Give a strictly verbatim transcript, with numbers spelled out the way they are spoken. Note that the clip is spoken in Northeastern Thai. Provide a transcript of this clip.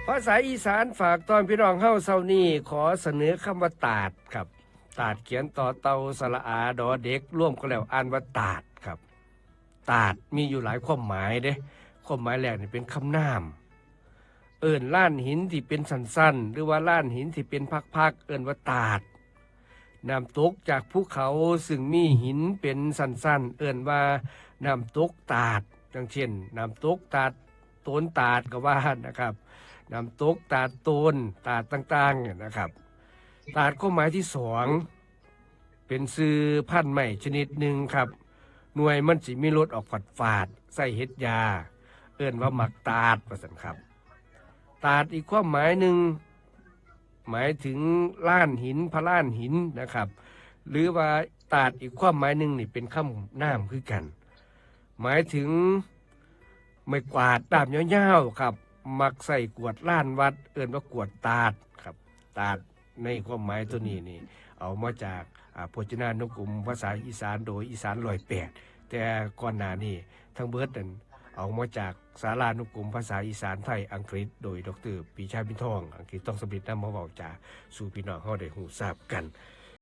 ภาษาอีสานฝากตอนพี่น้องเฮาเช้านี้ ขอเสนอคำว่าตาดครับ ตาดเขียนต่อเต่าสระอาดอเด็ก รวมกันแล้วอ่านว่าตาดครับ ตาดมีอยู่หลายความหมายเด้ ความหมายแรกนี่เป็นคำนาม เอิ้นลานหินที่เป็นสั้นๆ หรือว่าลานหินที่เป็นพักๆ เอิ้นว่าตาด น้ำตกจากภูเขาซึ่งมีหินเป็นสั้นๆ เอิ้นว่าน้ำตกตาด อย่างเช่น น้ำตกตาดโตนตาดก็ว่านะครับ น้ำตกตาดโตน ตาดต่างๆ เนี่ยนะครับ ตาดความหมายที่สอง เป็นชื่อพันธุ์ไม้ชนิดหนึ่งครับ หน่วยมันสิมีรสออกฝาดๆ ใส่เฮ็ดยา เอิ้นว่าหมากตาด ว่าซั่นครับ ตาดอีกความหมายหนึ่ง หมายถึงลานหิน พะลานหินนะครับ หรือว่าตาดอีกความหมายหนึ่งนี่เป็นคำนามคือกัน หมายถึงไม้กวาดด้ามยาวๆ ครับ มักใส่กวาดลานวัด เอิ้นว่ากวาดตาดครับ ตาดในความหมายตัวนี้นี่ เอามาจาก อ่า พจนานุกรมภาษาอีสานโดยอีสานร้อยแปด แต่ก่อนหน้านี้ทั้งเบิดนั้นเอามาจากสารานุกรมภาษาอีสานไทยอังกฤษ โดยดอกเตอร์ปรีชา มินทอง อังกฤษต้องสำเร็จนำมาเว้าจาสู่พี่น้องเฮาได้ฮู้ทราบกัน